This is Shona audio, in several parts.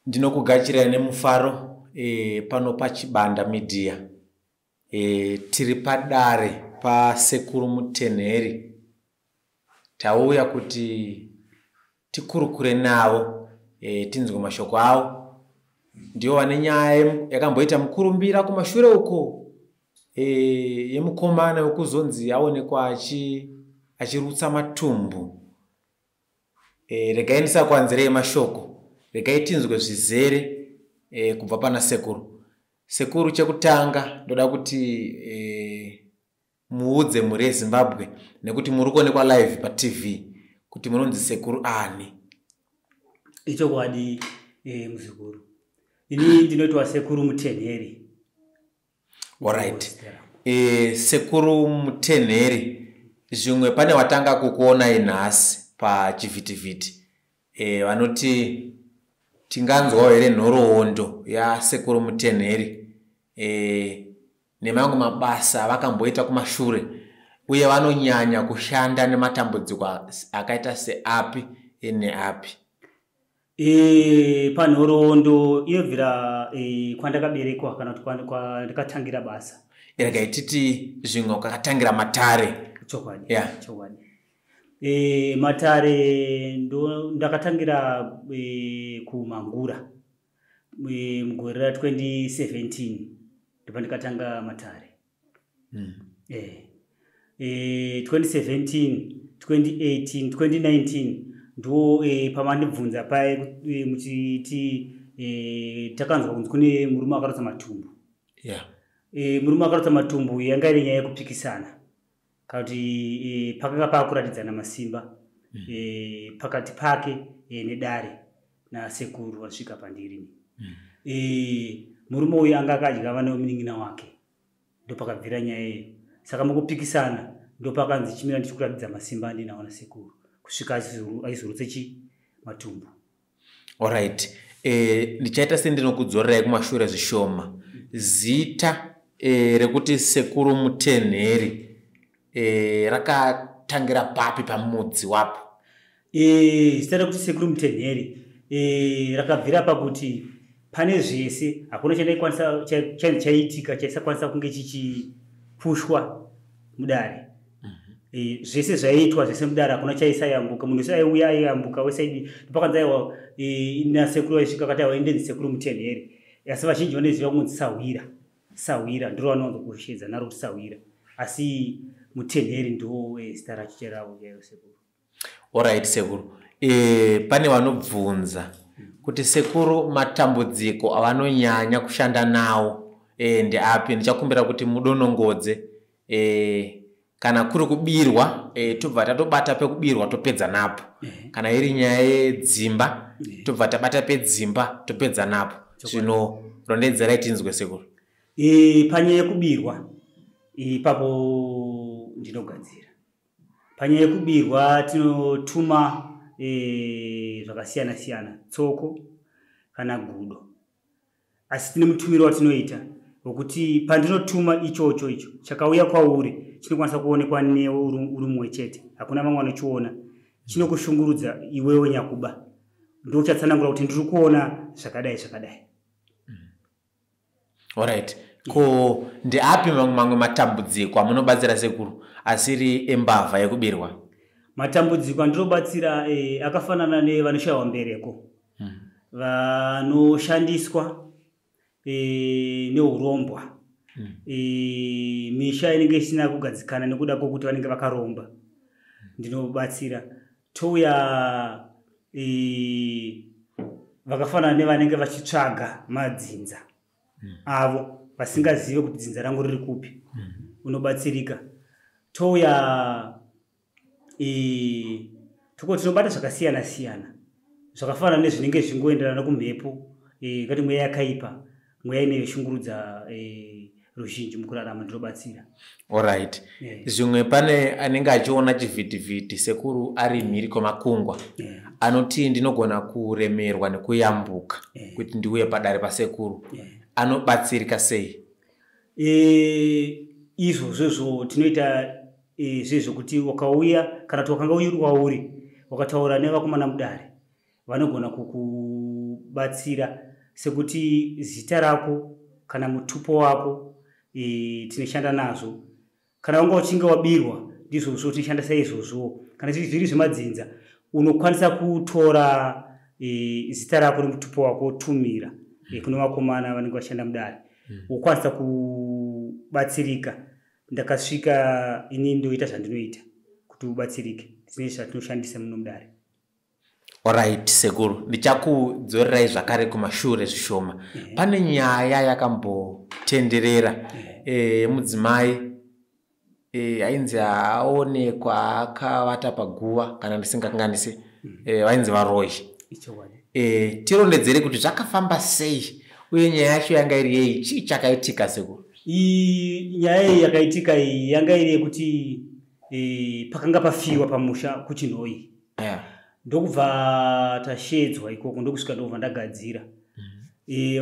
Ndinokugachirai nemufaro e, pano paChibanda Media. E, tiri padare paSekuru Mutenheri. Tauya kuti tikurukure navo e, tinzwe mashoko avo. Ndivo vane nyaya yakamboita mukurumbira kumashure uko e, yemukomana wekuzonzi aonekwa achirutsa matumbu. E, regai ndisakwanzirei mashoko, regai tinzwe zvizere e, kubva pana sekuru. Sekuru, chekutanga ndoda kuti e, muudze mhuri yeZimbabwe, nekuti muri kuonekwa live paTV, kuti munonzi sekuru ani? Ichokwadi e, muzukuru, ini ndinoitwa Sekuru Mutenheri. Alright. E, Sekuru Mutenheri, zvimwe pane watanga kukuonai nhasi pachivhitivhiti e, vanoti tinganzwawo here nhoroondo yaSekuru Mutenheri e, nemamwe mabasa avakamboita kumashure, uye vanonyanya kushanda nematambudziko akaita seapi neapi? E, panhoroondo inobvira e, kwandakaberekwa kana kuti kwandakatangira basa. Regai titi zvimwe kwakatangira matare. Chokwadi. Yeah. Chokwadi. E, matare ndo ndakatangira e, kuMangura e, mugore ra2017 ndopandikatanga matare. E, e, 2017, 2018, 2019 ndo e, pamandibvunza paye e, muchiti e, takanzwa kunzi kune murume akarotsa matumbu. E, murume akarotsa matumbu yanga iri nyaya yekupikisana kana kuti e, pakanga paakuratidzana masimba e, pakati pake e, nedare nasekuru vasvika pandiri. E, murume uyu anga akadya vana vemunin'ina wake, ndopakabvira nyaya iyo. Saka mukupikisana ndopakanzi chimira ndichikuratidza masimba andinawo nasekuru, kusvika aizorutse chi matumbu. Alright. E, ndichaita sendinokudzorerai kumashure zvishoma. Zita e, rekuti Sekuru Mutenheri e, rakatangira papi, pamudzi wapo? E, zita rekuti Sekuru Mutenheri e, rakabvira pakuti pane zvese hakuna chandaikwanisa chaiitika chaisakwanisa kunge chichipushwa mudare. E, zvese zvaiitwa zvese mudare, hakuna chaisayambuka. Munhu wese aiuya aiyambuka, wese aidi. Pakanzi aiwa e, nasekuru aisvika akati aiwa indenzi Sekuru Mutenheri, asi vazhinji vanoziva kunzi Sahwira. Sahwira ndiro vanowanza kushedza naro kuti Sahwira, asi Mutenheri ndo e, zita racho cheravo chairo sekuru. Alright sekuru. E, pane vanobvunza kuti sekuru matambudziko avanonyanya kushanda nawo e, ndeapi? Ndichakumbira kuti mudonongodze e, kana kuri kubirwa e, tobva tatobata pekubirwa topedza napo. Kana iri nyaya yedzimba, tobva tabata pedzimba topedza napo. Zvino rondedzerai tinzwe, sekuru. E, panyaya yekubirwa ipapo ndinogadzira. Panyaya yekubirwa tinotuma e, zvakasiyana siyana, tsoko kana gudo, asi tine mutumiro watinoita wekuti pandinotuma ichocho icho chakauya kwauri chinokwanisa kuonekwa newe uri mumwe chete, hakuna vamwe vanochiona. Chinokushungurudza iwewe nyakuba, ndo uchatsanangura kuti ndiri kuona zvakadai zvakadai. Alright. Ko ndeapi mamwe matambudziko amunobatsira sekuru asiri embavha yekubirwa? Matambudziko andinobatsira e, akafanana nevanoshayiwa mbereko, vanoshandiswa e, neurombwa, e, misha inenge isina kugadzikana nekuda kwokuti vanenge vakaromba, ndinobatsira. Touya e, vakafanana nevanenge vachitsvaga madzinza avo, vasingazive kuti dzinza rangu riri kupi, unobatsirika. Touya e, toko tinobata zvakasiyana siyana zvakafanana nezvinenge zvingoenderana kumhepo e, ngati mweya yakaipa, mweya inoshungurudza e, ruzhinji mukurarama, ndinobatsira. Alright. Zvimwe pane anenge achiona chivhitivhiti sekuru ari mhiri kwemakungwa, anoti ndinogona kuremerwa nekuyambuka kuti ndiuye padare pasekuru, anobatsirika sei? E, izvozvo tinoita e, zvezvokuti wakauya kana kuti wakanga uri wauri wakataura nevakomana mudare, vanogona kukubatsira. kubatsira sekuti zita rako kana mutupo wako tinoshanda nazvo. Kana wanga uchinge wabirwa ndizvozvo tinoshanda saizvozvo. Kana zviri zvemadzinza unokwanisa kutora zita rako nemutupo wako wotumira kune vakomana vanenge vashanda mudare, wokwanisa kubatsirika. Ndakasvika ini ndoita zvandinoita kuti ubatsirike, tine zvatinoshandisa muno mudare. Alright sekuru, ndichakudzorerai zvakare kumashure zvishoma. Pane nyaya yakambotenderera yemudzimai ainzi aonekwa akavata paguva, kana ndisingakanganisi, vainzi varoyi. Tirondedzere kuti zvakafamba sei uye nyaya yacho yanga iri yei, chii chakaitika sekuru? Nyaya iyi yakaitika iyi yanga iri yekuti pakanga pafiwa pamusha kuChinhoyi. Ndokubva tashedzwa ikoko, ndokusvika ndokubva ndagadzira.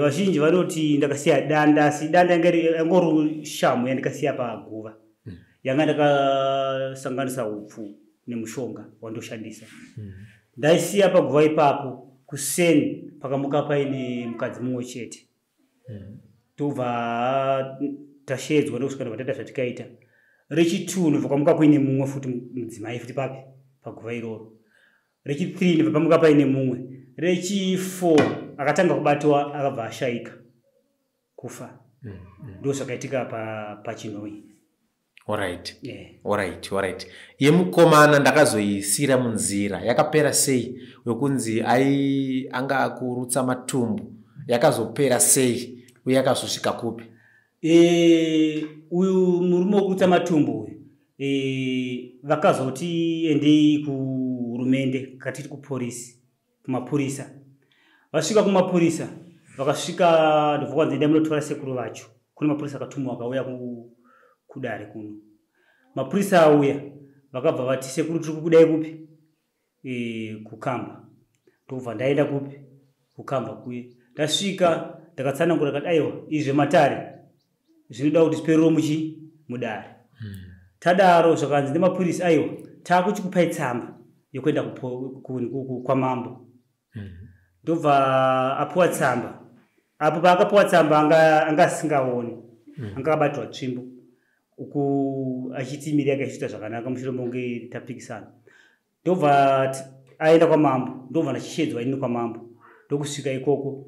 Vazhinji vanoti ndakasiya danda, asi danda yangori shamu yandikasiya paguva. Yanga ndakasanganisa upfu nemushonga wandoshandisa. Ndaisiya paguva ipapo, kuseni pakamuka paine mukadzi mumwe chete. Tobva tashedzwa ndokusvika ndobva taita zvatikaita. Rechi2 ndobva kwamuka kuine mumwe futi mudzimai futi papi paguva iroro. Rechi3 ndobva pamuka paine mumwe. Rechi4 akatanga kubatwa akabva ashaika kufa. Ndo zvakaitika paChinhoyi. Alright. Alright, alright. Yemukomana ndakazoisira munzira yakapera sei, wekunzi ai anga akurutsa matumbu, yakazopera sei uye yakazosvika kupi? Uyu murume wekurutsa matumbu uyu, vakazoti endei kuhurumende, katiti kuporisi, kumapurisa. Vasvika kumapurisa, vakasvika ndobva kwanzi endai munotora sekuru vacho. Kune mapurisa akatumwa akauya kudare kuno. Mapurisa auya vakabva vati sekuru tiri kukudai kupi? Kukamba. Ndobva ndaenda kupi? Kukamba kuye. Ndasvika ndakatsanangura kati aiwa izvi zvematare zvinoda kuti zviperere muchi mudare. Tadaro zvakanzi nemapurisa aiwa taakuchikupai tsamba yokuenda kwamambo. Ndobva apuwa tsamba. Apo paakapuwa tsamba anga asingaoni. Anga akabatwa tsvimbo. Uku achiti miri yake ichiita zvakanaka mushure monge tapikisana. Ndobva aenda kwamambo, ndobva ndachishedzwa inini kwamambo. Ndokusvika ikoko,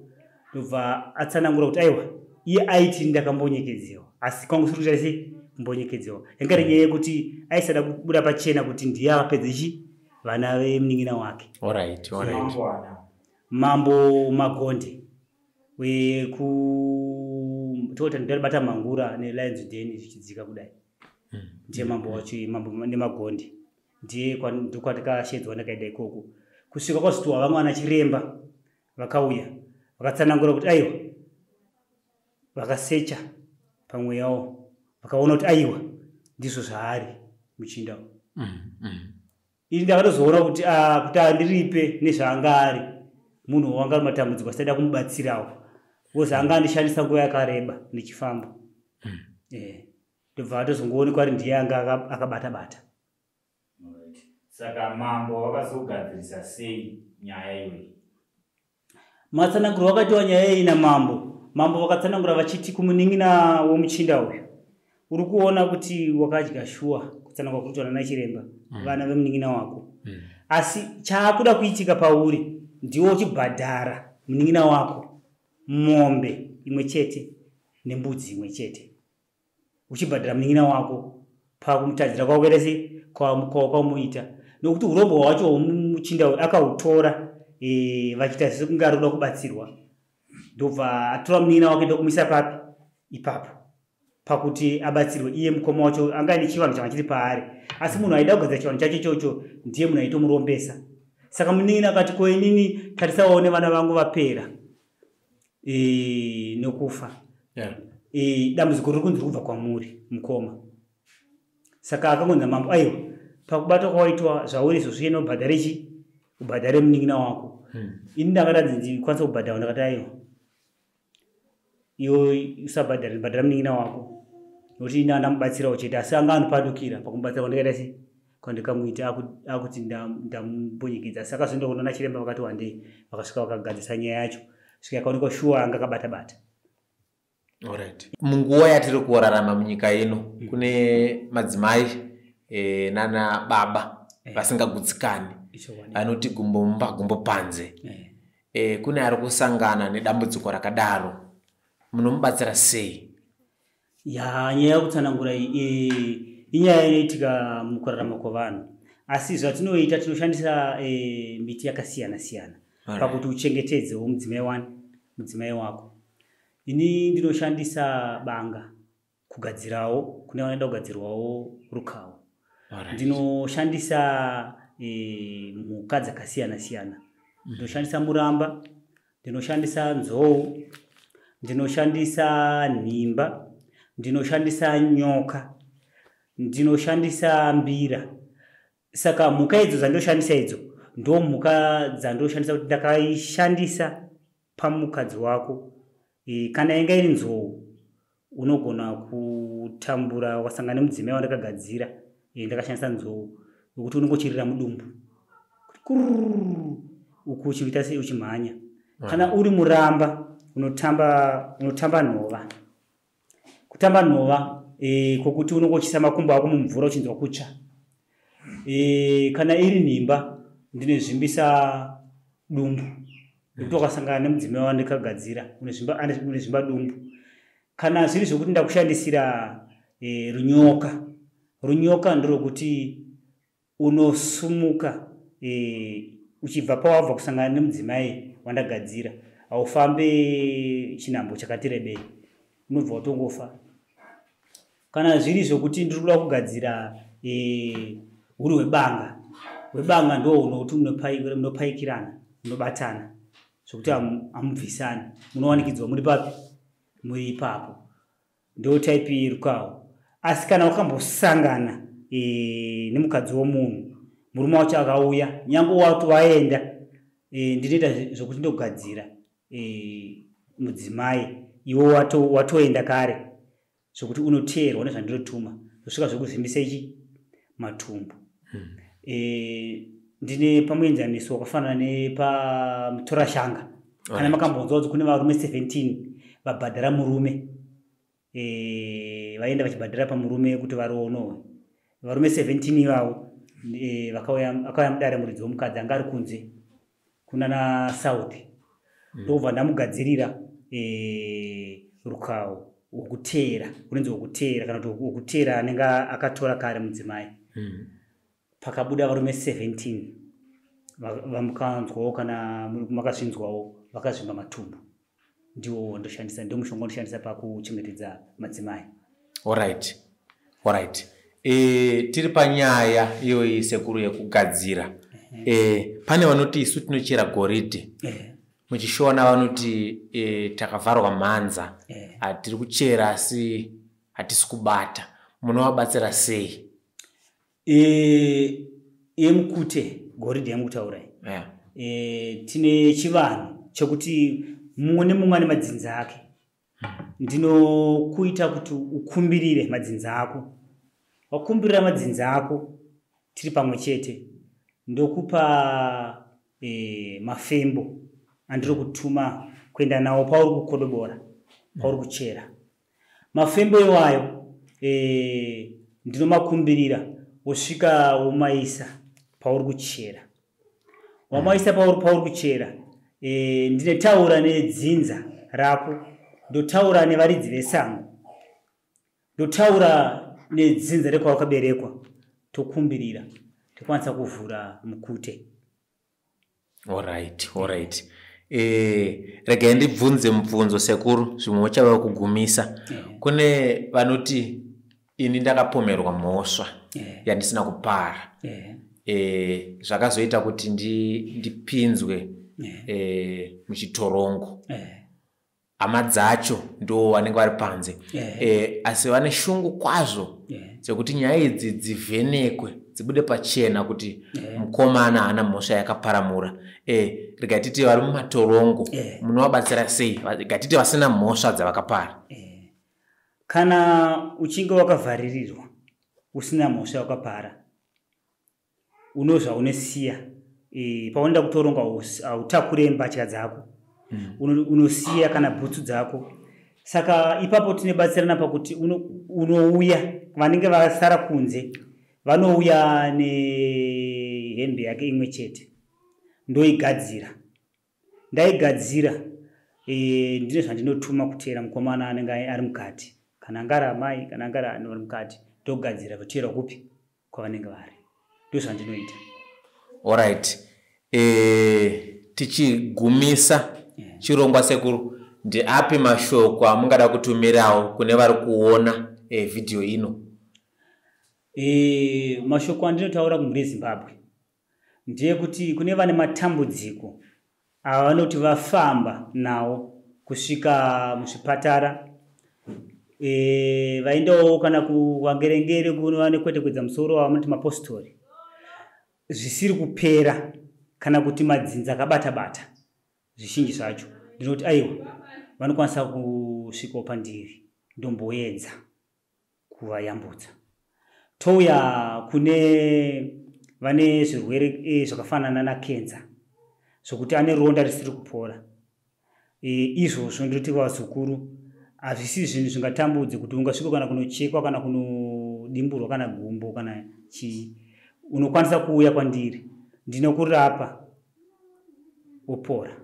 ndobva atsanangura kuti aiwa iye aiti ndakambonyekedzewa, asi kwangu siri kuita sei kumbonyekedzewa. Yanga iri nyaya yekuti aisada kubuda pachena kuti ndiye akapedza chi vana vemunin'ina wake. Alright, alright. Mambo Magonde weku toti ndalibata Mangura neLions Den zvichidzika kudai. Ndiye mambo wacho, mambo neMagonde. Ndiye ndokwatakashedzwa ndakaenda ikoko. Kusvika kwazitiwa vamwe vana chiremba vakauya vakatsanangura kuti aiwa vakasecha pamweyawo vakaona kuti aiwa ndizvo zvaari muchinda. Ini ndakatozoona kuti kuti andiripe nezvaanga ari munhu wanga ari matambudziko asida kumubatsirawo. Because anga andishandisa nguva yakareba ndichifamba. Ndobva atozongoonekwa ari ndiye anga akabata bata. Saka mambo vakazogadzirisa sei nyaya iyoyi? Matsananguro wakatiwa nyaya iyi namambo. Mambo vakatsanangura vachiti kumunin'ina womuchinda uyu, uri kuona kuti wakadya shuwa kutsanangura kuti vana nachiremba vana vemunin'ina wako. Asi chaakuda kuitika pauri ndiwo uchibhadhara munin'ina wako mombe imwe chete nembudzi imwe chete. Uchibhadhara munin'ina wako pakumutadzira kwako kuita sei kwamuita. Nokuti urombo hwacho hwomuchinda uyu akautora vachiita sekunge ari kuda kubatsirwa. Ndobva atora munin'ina wake ndokumisa papi ipapo pakuti abatsirwe. Iye mukoma wacho anga aine chivanhu changa chiri paari, asi munhu aida kugadzira chivanhu chacho ichocho ndiye munhu aitomurombesa. Saka munin'ina akati ko inini tarisawo nevana vangu vapera nokufa. Dambudziko riri kunzi riri kubva kwamuri mukoma. Saka akangonzi mambo aiwa pakubatwa kwawaitwa zvauri izvozvo iyena ubhadhare chi ubhadhare munin'ina wako. Ini ndanga ndanzi ndikwanisa kubhadhara, ndakati aiwa iwe usabhadhare, bhadhara munin'ina wako nokuti ini ndamubatsirawo chete, asi anga anopandukira pakumubatsira kwandikaita sei kwandikamuita akuti ndamubonyekidza. Saka akazoenda kunoona chiremba vakati wandei vakasvika vakagadzirisa nyaya yacho. Svika yakaonekwa shuwa anga akabata bata. Alright. Munguva yatiri kurarama munyika ino kune madzimai nana baba vasingagutsikani, vanoti gumbo mumba gumbo panze. Kune ari kusangana nedambudziko rakadaro, munomubatsira sei? Ya, nyaya yekutsanangura iyi inyaya inoitika mukurarama kwavanhu, asi zvatinoita tinoshandisa miti yakasiyana siyana pakuti uchengetedzewo mudzimai wani, mudzimai wako. Ini ndinoshandisa banga kugadzirawo kune vanoda kugadzirwawo rukawo. Ndinoshandisa mhuka dzakasiyana siyana. Ndinoshandisa muramba, ndinoshandisa nzou, ndinoshandisa nhimba, ndinoshandisa nyoka, ndinoshandisa mbira. Saka mhuka idzo dzandoshandisa idzo ndo mhuka dzandoshandisa kuti ndakaishandisa pamukadzi wako. Kana inga iri nzou, unogona kutambura wasangana nemudzimai wandakagadzira. Ndakashandisa nzou yokuti unenge uchirira mudumbu kururu, uku uchiita sei, uchimhanya. Kana uri muramba, unotamba nhova, kutamba nhova kwokuti unenge uchiisa makumbo ako mumvura uchinzwa kutsva. Kana iri nhimba, ndinozvimbisa dumbu nekuti wakasangana nemudzimai wandakagadzira unozvimba dumbu. Kana zviri zvokuti ndakushandisira runyoka, runyoka nderwekuti unosumuka uchibva pawabva kusangana nemudzimai wandagadzira, haufambe chinhambo chakati rebei, unobva watongofa. Kana zviri zvokuti ndiri kuda kugadzira huri hwebanga, hwebanga ndo hunokuti munopaikirana, munobatana zvokuti hamubvisani, munowanikidzwa muri papi, muri ipapo. Ndo type yerukawo. Asi kana wakambosangana nemukadzi womunhu, murume wacho akauya, nyange wati waenda, ndinoita zvokuti ndogadzira mudzimai iwe watoenda kare, zvokuti unoteerwa nezvandinotuma, zvosvika zvokuzvimbisa ichi matumbu. Ndine pamuenzaniso wakafanana nepamutorashanga. Kana makambonzwa kuti kune varume 17 vabhadhara murume, vaenda vachibhadhara pamurume kuti varoonowe, varume 17 ivavo vakauya mudare, muridzi womukadzi anga ari kunze kunana South, ndobva ndamugadzirira rukawo wekuteera, unonzi wekuteera kana kuti wekuteera anenge akatora kare mudzimai. Pakabuda varume 17 vamukanzwawo, kana makazvinzwawo, vakazvimba matumbu. Ndiwo wandoshandisa, ndio mushonga wandoshandisa pakuchengetedza madzimai. Alright. Tiri panyaya iyoyi, sekuru, yekugadzira, pane vanoti isu tinochera goridhe. Muchishona vanoti takavharwa mhanza, hatiri kuchera asi hatisi kubata. Munovabatsira sei? Yemukute goridhe yamukutaura iyi, tine chivanhu chekuti mumwe nemumwe ane madzinza ake. Ndinokuita kuti ukumbirire madzinza ako. Wakumbirira madzinza ako, tiri pamwe chete, ndokupa mafembo andiri kutuma kuenda nawo pauri kukodobora, pauri kuchera. Mafembo iwayo ndinomakumbirira, wosvika womaisa pauri kuchera. Wamaisa pauri kuchera, ndinotaura nedzinza rako, ndotaura nevaridzi vesango, ndotaura nedzinza rekwawakaberekwa, tokumbirira, tokwanisa kuvhura mukute. Alright. Regai ndibvunze mubvunzo, sekuru, zvimwe uchava kugumisa. Kune vanoti ini ndakapomerwa mhosva yandisina kupara, zvakazoita kuti ndipinzwe muchitorongo. Hama dzacho ndo vanenge vari panze, asi vane shungu kwazvo dzekuti nyaya idzi dzivhenekwe, dzibude pachena kuti mukomana haana mhosva yakaparamura. Regai titi vari mumatorongo, munovabatsira sei? Regai titi vasina mhosva dzavakapara. Kana uchinge wakavharirirwa usina mhosva yakapara, unozvaunosiya paunoenda kutorongo, hautakure mbatya dzako. Unosiya kana bhutsu dzako. Saka ipapo tinebatsirana pakuti unouya, vanenge vasara kunze vanouya nehembe yake imwe chete, ndoigadzira. Ndaigadzira, ndine zvandinotuma kuteera mukomana anenge ari mukati, kana anga ari amai, kana anga ari vari mukati, ndogadzira voteera kupi kwavanenge vari. Ndozvandinoita. Alright, tichigumisa chirongwa sekuru, ndeapi mashoko amungada kutumirawo kune vari kuona vhidhiyo ino? Mashoko andinotaura kumhuri yeZimbabwe ndeyekuti kune vane matambudziko avanoti vafamba nawo kusvika muzvipatara, vaendawo kana kuvangerengere kunova nekwetekwedza musoro wavanoti mapostori, zvisiri kupera, kana kuti madzinza akabata bata zvizhinji zvacho, ndinoti aiwa, vanokwanisa kusvikawo pandiri, ndomboedza kuvayambutsa. Touya kune vane zvirwere zvakafanana nakenza, zvokuti ane ronda risiri kupora, izvozvo ndinoti vazukuru hazvisi zvinhu zvingatambudze kuti ungasvika kana kunochekwa kana kunodimburwa kana gumbo kana chii. Unokwanisa kuuya kwandiri, ndinokurapa wopora.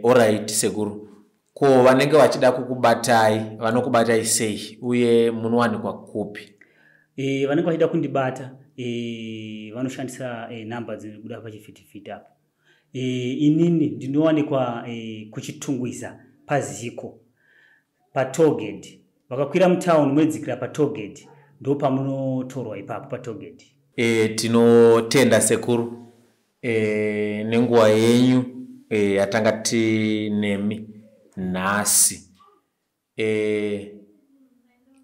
Alright sekuru, ko vanenge vachida kukubatai vanokubatai sei uye munowanikwa kupi? Vanenge vachida kundibata, vanoshandisa namba dzinobuda pachivhitivhiti apo. Inini ndinowanikwa kuChitungwiza, paziko patollgate. Vakakwira mutauni munodzikira patollgate, ndo pamunotorwa ipapo patollgate. Tinotenda sekuru nenguva yenyu yatanga tinemi nhasi.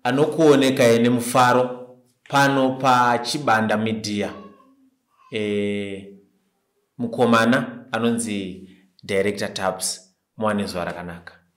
Anokuonekai nemufaro pano paChibanda Media, mukomana anonzi Director Taps. Muwane zuva rakanaka.